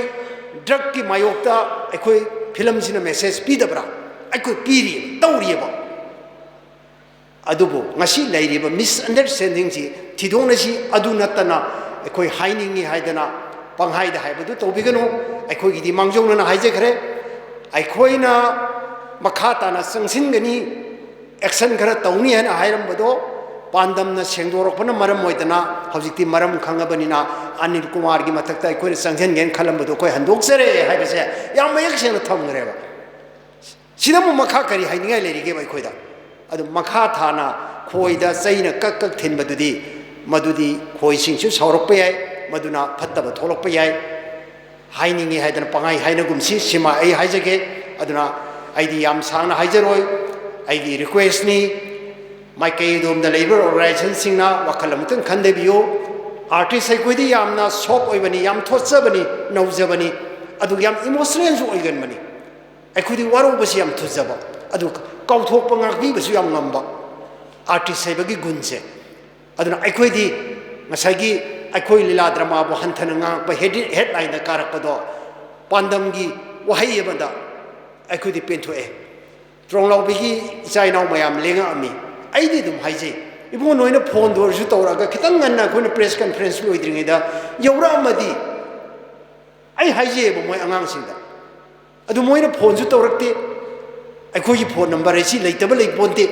drugꯀꯤ ꯃꯥꯌꯣꯛꯇ ꯑꯩꯈꯣꯏ filmꯁꯤꯅ message ꯄꯤꯗꯕ꯭ꯔꯥ? ꯑꯩꯈꯣꯏ ꯄꯤꯔꯤ, ꯇꯧꯔꯤꯑꯕ꯫ ꯑꯗꯨꯕꯨ ꯉꯁꯤ ꯂꯩꯔꯤꯕ misunderstandingꯁꯤ ꯊꯤꯗꯣꯛꯅꯁꯤ꯫ ꯑꯗꯨ ꯅꯠꯇꯅ ꯑꯩꯈꯣꯏ ꯍꯥꯏꯅꯤꯡꯉꯤ ꯍꯥꯏꯗꯅ ꯄꯪꯍꯥꯏꯗ ꯍꯥꯏꯕꯗꯨ ꯇꯧꯕꯤꯒꯅꯨ꯫ ꯑꯩꯈꯣꯏꯒꯤꯗꯤ ꯃꯥꯡꯖꯧꯅꯅ ꯍꯥꯏꯖꯈ꯭ꯔꯦ꯫ ꯑꯩꯈꯣꯏꯅ ꯃꯈꯥ ꯇꯥꯅ ꯆꯪꯁꯤꯟꯒꯅꯤ, action ꯈꯔ ꯇꯧꯅꯤ ꯍꯥꯏꯅ ꯍꯥꯏꯔꯝꯕꯗꯣ ꯄꯥꯟꯗꯝꯅ ꯁꯦꯡꯗꯣꯔꯛꯄꯅ ꯃꯔꯝ ꯑꯣꯏꯗꯅ ꯍꯧꯖꯤꯛꯇꯤ ꯃꯔꯝ ꯈꯪꯉꯕꯅꯤꯅ ꯑꯅꯤꯜ ꯀꯨꯃꯥꯔꯒꯤ ꯃꯊꯛꯇ ꯑꯩꯈꯣꯏꯅ ꯆꯪꯁꯤꯟꯒꯦꯅ ꯈꯜꯂꯝꯕꯗꯣ ꯑꯩꯈꯣꯏ ꯍꯟꯗꯣꯛꯆꯔꯦ ꯍꯥꯏꯕꯁꯦ ꯌꯥꯝ ꯃꯌꯦꯛ ꯁꯦꯡꯅ ꯊꯝꯈ꯭ꯔꯦꯕ꯫ ꯁꯤꯗꯕꯨ ꯃꯈꯥ ꯀꯔꯤ ꯍꯥꯏꯅꯤꯡꯉꯥꯏ ꯂꯩꯔꯤꯒꯦꯕ ꯑꯩꯈꯣꯏꯗ? ꯑꯗꯨ ꯃꯈꯥ ꯊꯥꯅ ꯈꯣꯏꯗ ꯆꯩꯅ ꯀꯛ ꯀꯛ ꯊꯤꯟꯕꯗꯨꯗꯤ, ꯃꯗꯨꯗꯤ ꯈꯣꯏꯁꯤꯡꯁꯨ ꯁꯥꯎꯔꯛꯄ ꯌꯥꯏ, ꯃꯗꯨꯅ ꯐꯠꯇꯕ ꯊꯣꯛꯂꯛꯄ ꯌꯥꯏ꯫ ꯍꯥꯏꯅꯤꯡꯉꯤ ꯍꯥꯏꯗꯅ ꯄꯪꯍꯥꯏ ꯍꯥꯏꯅꯒꯨꯝꯁꯤ, ꯁꯤꯃ ꯑꯩ ꯍꯥꯏꯖꯒꯦ꯫ ꯑꯗꯨꯅ ꯑꯩꯗꯤ ꯌꯥꯝ ꯁꯥꯡꯅ ꯍꯥꯏꯖꯔꯣꯏ꯫ ꯑꯩꯒꯤ requestꯅꯤ, ꯃꯥꯏꯀꯩ ꯑꯗꯣꯝꯗ ꯂꯩꯕ organizationꯁꯤꯡꯅ ꯋꯥꯈꯜ ꯑꯃꯇꯪ ꯈꯟꯊꯕꯤꯌꯨ꯫ Artist ꯑꯩꯈꯣꯏꯗꯤ ꯌꯥꯝꯅ soft ꯑꯣꯏꯕꯅꯤ, ꯌꯥꯝ ꯊꯣꯠꯆꯕꯅꯤ, ꯅꯧꯖꯕꯅꯤ, ꯑꯗꯨꯒ ꯌꯥꯝ emotionalꯁꯨ ꯑꯣꯏꯒꯟꯕꯅꯤ꯫ ꯑꯩꯈꯣꯏꯗꯤ ꯋꯥꯔꯧꯕꯁꯤ ꯌꯥꯝ ꯊꯨꯖꯕ, ꯑꯗꯨ ꯀꯥꯎꯊꯣꯛꯄ ꯉꯥꯛꯄꯤꯕꯁꯨ ꯌꯥꯝ ꯉꯝꯕ artist ꯍꯥꯏꯕꯒꯤ ꯒꯨꯟꯁꯦ꯫ ꯑꯗꯨꯅ ꯑꯩꯈꯣꯏꯗꯤ ꯉꯁꯥꯏꯒꯤ ꯑꯩꯈꯣꯏ ꯂꯤꯂꯥ dramaꯕꯨ ꯍꯟꯊꯅ ꯉꯥꯡꯉꯛꯄ head-, headlineꯗ ꯀꯥꯔꯛꯄꯗꯣ ꯄꯥꯟꯗꯝꯒꯤ ꯋꯥꯍꯩ ꯑꯃꯗ ꯑꯩꯈꯣꯏꯗꯤ ꯄꯦꯟꯊꯣꯛꯑꯦ꯫ ꯇ꯭ꯔꯣꯡꯂꯥꯎꯕꯤꯒꯤ ꯏꯆꯥ ꯏꯅꯥꯎ ꯃꯌꯥꯝ ꯂꯦꯡꯉꯛꯑꯝꯃꯤ꯫ ꯑꯩꯗꯤ ꯑꯗꯨꯝ ꯍꯥꯏꯖꯩ, "ꯏꯕꯨꯡꯉꯣ, ꯅꯣꯏꯅ phoneꯗ ꯑꯣꯏꯔꯁꯨ ꯇꯧꯔꯛꯑꯒ ꯈꯤꯇꯪ ꯉꯟꯅ ꯑꯩꯈꯣꯏꯅ press conference ꯂꯣꯏꯗ꯭ꯔꯤꯉꯩꯗ ꯌꯧꯔꯛꯑꯝꯃꯗꯤ?" ꯑꯩ ꯍꯥꯏꯖꯩꯌꯦꯕ ꯃꯣꯏ ꯑꯉꯥꯡꯁꯤꯡꯗ꯫ ꯑꯗꯨ ꯃꯣꯏꯅ phoneꯁꯨ ꯇꯧꯔꯛꯇꯦ꯫ ꯑꯩꯈꯣꯏꯒꯤ phone number ꯍꯥꯏꯁꯤ ꯂꯩꯇꯕ ꯂꯩꯄꯣꯟꯇꯦ꯫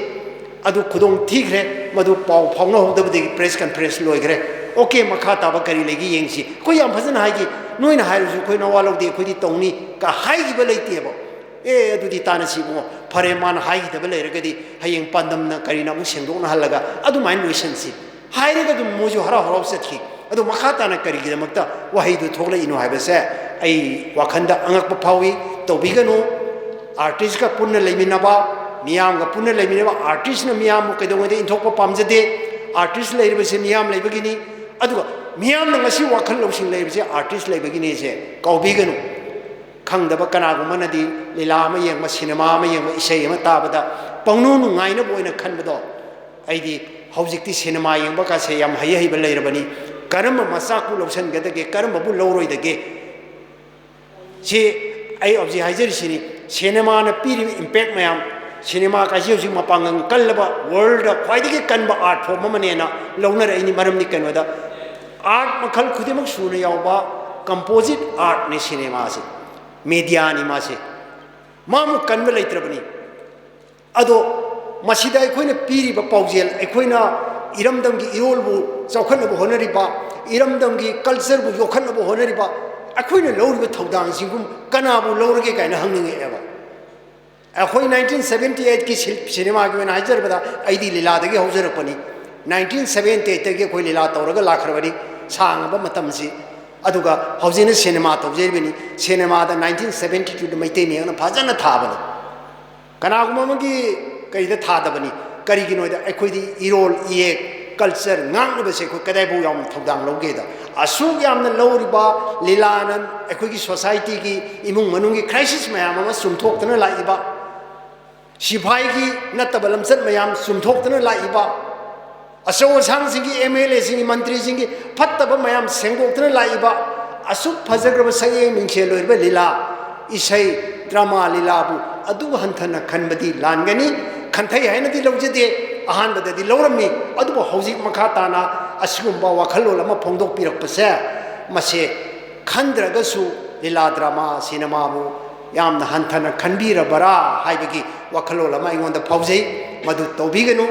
ꯑꯗꯨ ꯈꯨꯗꯣꯡ ꯊꯤꯈ꯭ꯔꯦ, ꯃꯗꯨ ꯄꯥꯎ ꯐꯥꯎꯅꯍꯧꯗꯕꯗꯒꯤ press conference ꯂꯣꯏꯈ꯭ꯔꯦ꯫ OK, ꯃꯈꯥ ꯇꯥꯕ ꯀꯔꯤ ꯂꯩꯒꯦ ꯌꯦꯡꯁꯤ꯫ ꯑꯩꯈꯣꯏ ꯌꯥꯝ ꯐꯖꯅ ꯍꯥꯏꯈꯤ, "ꯅꯣꯏꯅ ꯍꯥꯏꯔꯁꯨ ꯑꯩꯈꯣꯏ ꯅꯋꯥ ꯂꯧꯗꯦ, ꯑꯩꯈꯣꯏꯗꯤ ꯇꯧꯅꯤ" ꯀ ꯍꯥꯏꯈꯤꯕ ꯂꯩꯇꯦꯕ꯫ ꯑꯦ, ꯑꯗꯨꯗꯤ ꯇꯥꯟꯅꯁꯤ ꯏꯕꯨꯡꯉꯣ, ꯐꯔꯦ, ꯃꯥꯅ ꯍꯥꯏꯈꯤꯗꯕ ꯂꯩꯔꯒꯗꯤ ꯍꯌꯦꯡ ꯄꯥꯟꯗꯝꯅ ꯀꯔꯤꯅ ꯑꯃꯨꯛ ꯁꯦꯡꯗꯣꯛꯅꯍꯜꯂꯒ ꯑꯗꯨꯃꯥꯏꯅ ꯂꯣꯏꯁꯤꯟꯁꯤ ꯍꯥꯏꯔꯒ ꯑꯗꯨꯝ ꯃꯣꯏꯁꯨ ꯍꯔꯥꯎ ꯍꯔꯥꯎ ꯆꯠꯈꯤ꯫ ꯑꯗꯨ ꯃꯈꯥ ꯇꯥꯅ ꯀꯔꯤꯒꯤꯗꯃꯛꯇ ꯋꯥꯍꯩꯗꯨ ꯊꯣꯛꯂꯛꯏꯅꯣ ꯍꯥꯏꯕꯁꯦ ꯑꯩ ꯋꯥꯈꯜꯗ ꯑꯉꯛꯄ ꯐꯥꯎꯏ꯫ ꯇꯧꯕꯤꯒꯅꯨ꯫ Artistꯀ ꯄꯨꯟꯅ ꯂꯩꯃꯤꯟꯅꯕ, ꯃꯤꯌꯥꯝꯒ ꯄꯨꯟꯅ ꯂꯩꯃꯤꯟꯅꯕ ꯑꯥꯔꯇꯤꯁꯅ ꯃꯤꯌꯥꯝꯕꯨ ꯀꯩꯗꯧꯉꯩꯗ ꯏꯟꯊꯣꯛꯄ ꯄꯥꯝꯖꯗꯦ꯫ ꯑꯥꯔꯇꯤꯁ ꯂꯩꯔꯤꯕꯁꯦ ꯃꯤꯌꯥꯝ ꯂꯩꯕꯒꯤꯅꯤ꯫ ꯑꯗꯨꯒ ꯃꯤꯌꯥꯝꯅ ꯉꯁꯤ ꯋꯥꯈꯜ ꯂꯧꯁꯤꯡ ꯂꯩꯔꯤꯕꯁꯦ ꯑꯥꯔꯇꯤꯁ ꯂꯩꯕꯒꯤꯅꯦꯁꯦ ꯀꯥꯎꯕꯤꯒꯅꯨ꯫ ꯈꯪꯗꯕ ꯀꯅꯥꯒꯨꯝꯕꯅꯗꯤ ꯂꯤꯂꯥ ꯑꯃ ꯌꯦꯡꯕ, ꯁꯤꯅꯦꯃꯥ ꯑꯃ ꯌꯦꯡꯕ, ꯏꯁꯩ ꯑꯃ ꯇꯥꯕꯗ ꯄꯪꯅꯨꯡ ꯅꯨꯡꯉꯥꯏꯅꯕ ꯑꯣꯏꯅ ꯈꯟꯕꯗꯣ, ꯑꯩꯗꯤ ꯍꯧꯖꯤꯛꯇꯤ ꯁꯤꯅꯦꯃꯥ ꯌꯦꯡꯕ ꯀꯥꯁꯦ ꯌꯥꯝ ꯍꯩ ꯍꯩꯕ ꯂꯩꯔꯕꯅꯤ꯫ ꯀꯔꯝꯕ ꯃꯆꯥꯛꯄꯨ ꯂꯧꯁꯤꯟꯒꯗꯒꯦ, ꯀꯔꯝꯕꯕꯨ ꯂꯧꯔꯣꯏꯗꯒꯦ? ꯁꯤ ꯑꯩ ꯍꯧꯖꯤꯛ ꯍꯥꯏꯖꯔꯤꯁꯤꯅꯤ꯫ ꯁꯤꯅꯦꯃꯥꯅ ꯄꯤꯔꯤꯕ ꯏꯝꯄꯦꯛ ꯃꯌꯥꯝ, ꯁꯤꯅꯦꯃꯥ ꯀꯥꯏꯁꯤ ꯍꯧꯖꯤꯛ ꯃꯄꯥꯡꯒꯜ ꯀꯜꯂꯕ, ꯋꯥꯔꯜꯗ ꯈ꯭ꯋꯥꯏꯗꯒꯤ ꯀꯟꯕ ꯑꯥꯔꯠ ꯐꯣꯝ ꯑꯃꯅꯦꯅ ꯂꯧꯅꯔꯛꯏꯅꯤ꯫ ꯃꯔꯝꯗꯤ ꯀꯩꯅꯣꯗ, ꯑꯥꯔꯠ ꯃꯈꯜ ꯈꯨꯗꯤꯡꯃꯛ ꯁꯨꯅ ꯌꯥꯎꯕ ꯀꯝꯄꯣꯖꯤꯠ ꯑꯥꯔꯠꯅꯤ ꯁꯤꯅꯦꯃꯥꯁꯦ, ꯃꯦꯗꯤꯌꯥꯅꯤ ꯃꯥꯁꯦ꯫ ꯃꯥꯃꯨꯛ ꯀꯟꯕ ꯂꯩꯇ꯭ꯔꯕꯅꯤ꯫ ꯑꯗꯣ ꯃꯁꯤꯗ ꯑꯩꯈꯣꯏꯅ ꯄꯤꯔꯤꯕ ꯄꯥꯎꯖꯦꯜ, ꯑꯩꯈꯣꯏꯅ ꯏꯔꯝꯗꯝꯒꯤ ꯏꯔꯣꯜꯕꯨ ꯆꯥꯎꯈꯠꯅꯕ ꯍꯣꯠꯅꯔꯤꯕ, ꯏꯔꯝꯗꯝꯒꯤ ꯀꯜꯆꯔꯕꯨ ꯌꯣꯛꯈꯠꯅꯕ ꯍꯣꯠꯅꯔꯤꯕ, ꯑꯩꯈꯣꯏꯅ ꯂꯧꯔꯤꯕ ꯊꯧꯗꯥꯡꯁꯤꯒꯨꯝ ꯀꯅꯥꯕꯨ ꯂꯧꯔꯒꯦ ꯀꯥꯏꯅ ꯍꯪꯅꯤꯡꯉꯛꯑꯦꯕ꯫ ꯑꯩꯈꯣꯏ ꯅꯥꯏꯟꯇꯤꯟ ꯁꯚꯦꯟꯇꯤ ꯑꯩꯠꯀꯤ ꯁꯤ-, ꯁꯤꯅꯦꯃꯥꯒꯤ ꯑꯣꯏꯅ ꯍꯥꯏꯖꯔꯕꯗ, ꯑꯩꯗꯤ ꯂꯤꯂꯥꯗꯒꯤ ꯍꯧꯖꯔꯛꯄꯅꯤ꯫ ꯅꯥꯏꯟꯇꯤꯟ ꯁꯚꯦꯟꯇꯤ ꯑꯩꯠꯇꯒꯤ ꯑꯩꯈꯣꯏ ꯂꯤꯂꯥ ꯇꯧꯔꯒ ꯂꯥꯛꯈ꯭ꯔꯕꯅꯤ, ꯁꯥꯡꯉꯕ ꯃꯇꯝꯁꯤ꯫ ꯑꯗꯨꯒ ꯍꯧꯖꯤꯛꯅ ꯁꯤꯅꯦꯃꯥ ꯇꯧꯖꯔꯤꯕꯅꯤ꯫ ꯁꯤꯅꯦꯃꯥꯗ ꯅꯥꯏꯟꯇꯤꯟ ꯁꯚꯦꯟꯇꯤ ꯇꯨꯗ ꯃꯩꯇꯩ ꯃꯌꯦꯛꯅ ꯐꯖꯅ ꯊꯥꯕꯅꯤ꯫ ꯀꯅꯥꯒꯨꯝꯕ ꯑꯃꯒꯤ ꯀꯔꯤꯗ ꯊꯥꯗꯕꯅꯤ꯫ ꯀꯔꯤꯒꯤꯅꯣ ꯍꯥꯏꯗ, ꯑꯩꯈꯣꯏꯗꯤ ꯏꯔꯣꯜ ꯏꯌꯦꯛ, ꯀꯜꯆꯔ ꯉꯥꯛꯅꯕꯁꯦ ꯑꯩꯈꯣꯏ ꯀꯗꯥꯏꯐꯥꯎ ꯌꯥꯝꯅ ꯊꯧꯗꯥꯡ ꯂꯧꯒꯦꯗ, ꯑꯁꯨꯛ ꯌꯥꯝꯅ ꯂꯧꯔꯤꯕ ꯂꯤꯂꯥꯅ ꯑꯩꯈꯣꯏꯒꯤ ꯁꯣꯁꯥꯏꯇꯤꯒꯤ ꯏꯃꯨꯡ ꯃꯅꯨꯡꯒꯤ ꯀ꯭ꯔꯥꯏꯁꯤꯁ ꯃꯌꯥꯝ ꯑꯃ ꯆꯨꯝꯊꯣꯛꯇꯅ ꯂꯥꯛꯏꯕ, ꯁꯤꯐꯥꯏꯒꯤ ꯅꯠꯇꯕ ꯂꯝꯆꯠ ꯃꯌꯥꯝ ꯆꯨꯝꯊꯣꯛꯇꯅ ꯂꯥꯛꯏꯕ, ꯑꯆꯧ ꯑꯁꯥꯡꯁꯤꯡꯒꯤ, ꯑꯦꯝ ꯑꯦꯜ ꯑꯦꯁꯤꯡꯒꯤ, ꯃꯟꯇ꯭ꯔꯤꯁꯤꯡꯒꯤ ꯐꯠꯇꯕ ꯃꯌꯥꯝ ꯁꯦꯡꯗꯣꯛꯇꯨꯅ ꯂꯥꯛꯏꯕ, ꯑꯁꯨꯛ ꯐꯖꯈ꯭ꯔꯕ ꯁꯛꯌꯦꯡ ꯃꯤꯡꯁꯦꯜ ꯑꯣꯏꯔꯤꯕ ꯂꯤꯂꯥ, ꯏꯁꯩ, ꯗ꯭ꯔꯃꯥ, ꯂꯤꯂꯥꯕꯨ ꯑꯗꯨ ꯍꯟꯊꯅ ꯈꯟꯕꯗꯤ ꯂꯥꯟꯒꯅꯤ꯫ ꯈꯟꯊꯩ ꯍꯥꯏꯅꯗꯤ ꯂꯧꯖꯗꯦ, ꯑꯍꯥꯟꯕꯗꯗꯤ ꯂꯧꯔꯝꯃꯤ, ꯑꯗꯨꯕꯨ ꯍꯧꯖꯤꯛ ꯃꯈꯥ ꯇꯥꯅ ꯑꯁꯤꯒꯨꯝꯕ ꯋꯥꯈꯜꯂꯣꯟ ꯑꯃ ꯐꯣꯡꯗꯣꯛꯄꯤꯔꯛꯄꯁꯦ, ꯃꯁꯦ ꯈꯟꯗ꯭ꯔꯒꯁꯨ ꯂꯤꯂꯥ, ꯗ꯭ꯔꯃꯥ, ꯁꯤꯅꯦꯃꯥꯕꯨ ꯌꯥꯝꯅ ꯍꯟꯊꯅ ꯈꯟꯕꯤꯔꯕꯔꯥ ꯍꯥꯏꯕꯒꯤ ꯋꯥꯈꯜꯂꯣꯟ ꯑꯃ ꯑꯩꯉꯣꯟꯗ ꯐꯥꯎꯖꯩ꯫ ꯃꯗꯨ ꯇꯧꯕꯤꯒꯅꯨ꯫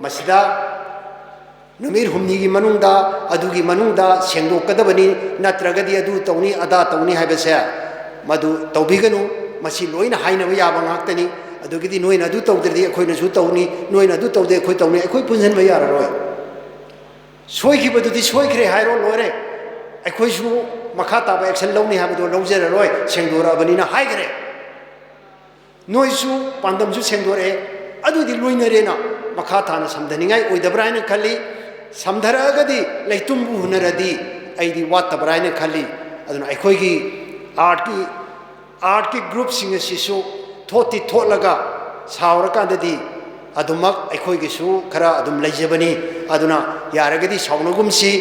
ꯃꯁꯤꯗ ꯅꯨꯃꯤꯠ ꯍꯨꯝꯅꯤꯒꯤ ꯃꯅꯨꯡꯗ, ꯑꯗꯨꯒꯤ ꯃꯅꯨꯡꯗ ꯁꯦꯡꯗꯣꯛꯀꯗꯕꯅꯤ, ꯅꯠꯇ꯭ꯔꯒꯗꯤ ꯑꯗꯨ ꯇꯧꯅꯤ, ꯑꯗꯥ ꯇꯧꯅꯤ ꯍꯥꯏꯕꯁꯦ ꯃꯗꯨ ꯇꯧꯕꯤꯒꯅꯨ꯫ ꯃꯁꯤ ꯂꯣꯏꯅ ꯍꯥꯏꯅꯕ ꯌꯥꯕ ꯉꯥꯛꯇꯅꯤ꯫ ꯑꯗꯨꯒꯤꯗꯤ ꯅꯣꯏꯅ ꯑꯗꯨ ꯇꯧꯗ꯭ꯔꯗꯤ ꯑꯩꯈꯣꯏꯅꯁꯨ ꯇꯧꯅꯤ, ꯅꯣꯏꯅ ꯑꯗꯨ ꯇꯧꯗꯦ ꯑꯩꯈꯣꯏ ꯇꯧꯅꯤ, ꯑꯩꯈꯣꯏ ꯄꯨꯟꯁꯤꯟꯕ ꯌꯥꯔꯔꯣꯏ꯫ ꯁꯣꯏꯈꯤꯕꯗꯨꯗꯤ ꯁꯣꯏꯈ꯭ꯔꯦ ꯍꯥꯏꯔꯣ, ꯂꯣꯏꯔꯦ꯫ ꯑꯩꯈꯣꯏꯁꯨ ꯃꯈꯥ ꯇꯥꯕ ꯑꯦꯛꯁꯟ ꯂꯧꯅꯤ ꯍꯥꯏꯕꯗꯣ ꯂꯧꯖꯔꯔꯣꯏ, ꯁꯦꯡꯗꯣꯔꯛꯑꯕꯅꯤꯅ ꯍꯥꯏꯈ꯭ꯔꯦ꯫ ꯅꯣꯏꯁꯨ ꯄꯥꯟꯗꯝꯁꯨ ꯁꯦꯡꯗꯣꯔꯛꯑꯦ, ꯑꯗꯨꯗꯤ ꯂꯣꯏꯅꯔꯦꯅ ꯃꯈꯥ ꯇꯥꯅ ꯁꯝꯊꯅꯤꯡꯉꯥꯏ ꯑꯣꯏꯗꯕ꯭ꯔꯥ ꯍꯥꯏꯅ ꯈꯜꯂꯤ꯫ ꯁꯝꯊꯔꯛꯑꯒꯗꯤ ꯂꯩꯇꯨꯝꯕꯨ ꯍꯨꯟꯅꯔꯗꯤ ꯑꯩꯗꯤ ꯋꯥꯠꯇꯕ꯭ꯔꯥ ꯍꯥꯏꯅ ꯈꯜꯂꯤ꯫ ꯑꯗꯨꯅ ꯑꯩꯈꯣꯏꯒꯤ ꯑꯥꯔꯠꯀꯤ ꯑꯥꯔꯠꯀꯤ ꯒ꯭ꯔꯨꯞꯁꯤꯡ ꯑꯁꯤꯁꯨ ꯊꯣꯠꯇꯤ ꯊꯣꯠꯂꯒ ꯁꯥꯎꯔꯀꯥꯟꯗꯗꯤ ꯑꯗꯨꯃꯛ ꯑꯩꯈꯣꯏꯒꯤꯁꯨ ꯈꯔ ꯑꯗꯨꯝ ꯂꯩꯖꯕꯅꯤ꯫ ꯑꯗꯨꯅ ꯌꯥꯔꯒꯗꯤ ꯁꯥꯎꯅꯒꯨꯝꯁꯤ꯫